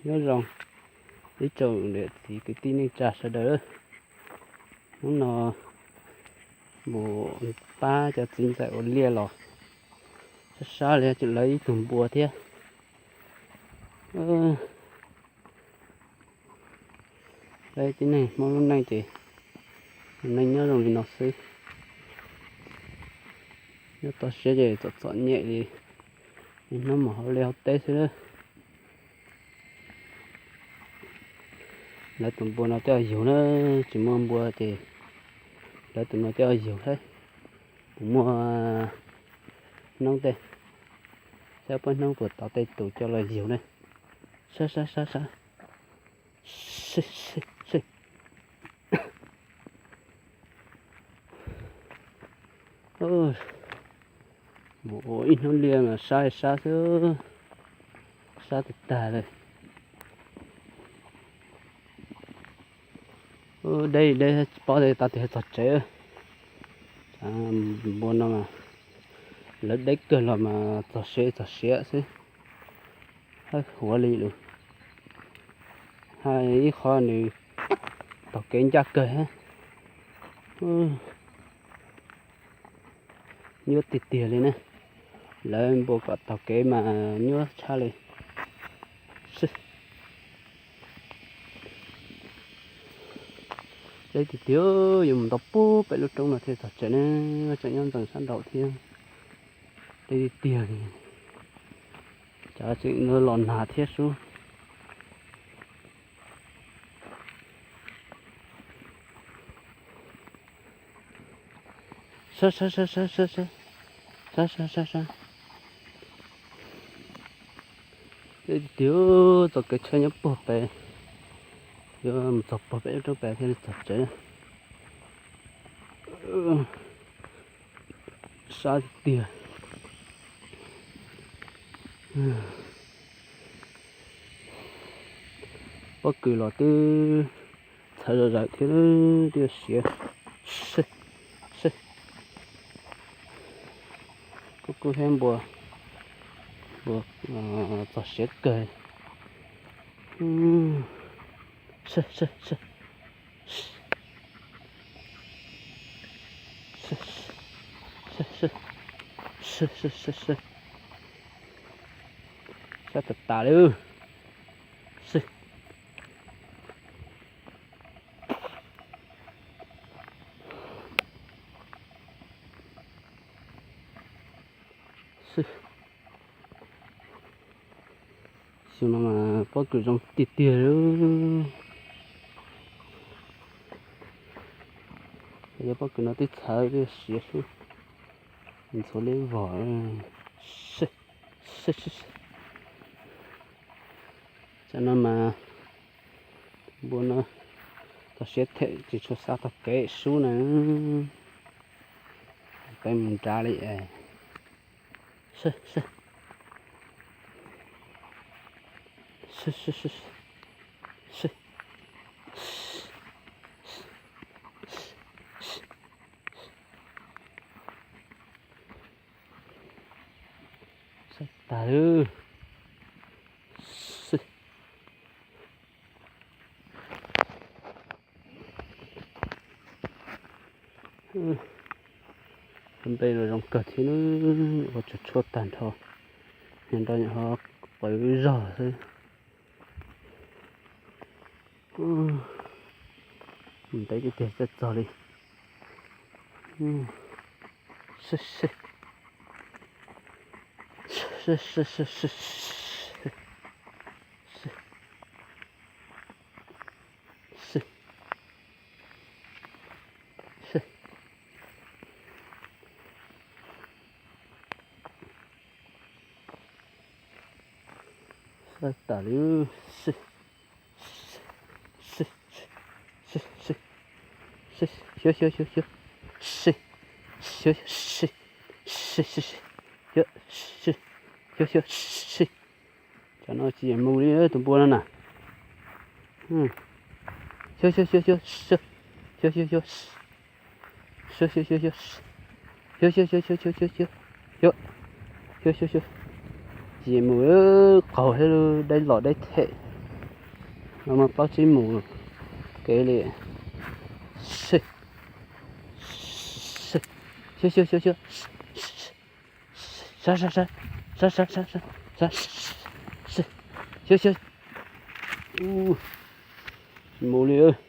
Nyob zoo ib tsoom niam txiv kwv tij neej tsa sawv daws. Hnub no mus pab cov txiv ntxawm ua liaj los sab sab li, tseem lawv ib tug npua thiab. Peb tib neeg Hmoob lub neej ces neej nyob zoo li no xwb. Nyob toj siab ces txom txom nyem li, hnub mus hauv liaj hauv teb xwb. Lawv tus npua no coj yug na, tsis muaj npua ces lawv tus no coj yug thiab. Puas muaj hnub tej, saib puas hnub puas tau tej tus coj los yug ne. Sab sab sab sab. Mus ua ib hnub liaj mas sab sab xwb, sab tag tag li. Deb deb tsis paub tau tias txog tsev. Npua no mas lawv deb kawg los mas txog siav txog siav xwb. Hawb huav li lawm, hais ib qho nws taug kev ncaj kawg thiab. Nyuaj tiag tiag li ne, lawv npua kom taug kev mas nyuaj tshaj li. Deb tiag tiag, yuav mus nto puag pem lub roob no thiaj txog tsev ne, tseem nyob ntxeev sab nraud thiab. Deb tiag tiag li, cov tseem los nag thiab sub. Sab sab sab sab sab sab sab sab sab. Deb tiag tiag, txoj kev tsheb nyob puag pem, yuav mus txog puag pem lub roob pem thiaj li txog tsev. Sab tiag tiag. Pob kws los twb txhawv zom zaws thiab, twb siav. Kuj kub thiab npua, npua txog siav kawg. Sab tas tas li. Xyoo no mas pob kws zoo tiag tiag li. Yog pob kws no twb txhawv twb siav xwb, ntxhuav li vog. Tam no mas npua no txog siav them tsis tshua xa tog kev sub na. Peb mus nrad li es. Sab tas lawm. Npe los zoo kawg thiab, ua tsuag tshuaj tag nrho, nyob nrog nyuam qhuav pawv zog xwb. Ntev tiag tiag txawj txog li. Sab tas li. Xyov xyov xyov xyov. Xyov xyov xyov xyov. Xyov xyov xyov xyov. Tam no tsis yeem mus li tus npua no na. Xyov xyov xyov xyov. Xyov xyov xyov. Xyov xyov xyov xyov. Xyov xyov xyov xyov xyov xyov. Xyov xyov xyov. Tsis yeem mus, qaug thiab, deb los deb them. Mas plaub tsib mus kev li. Xyov, xyov, xyov, xyov. Sab, sab, sab, sab, sab, sab, sab. Xyov, xyov. Tsis mus li.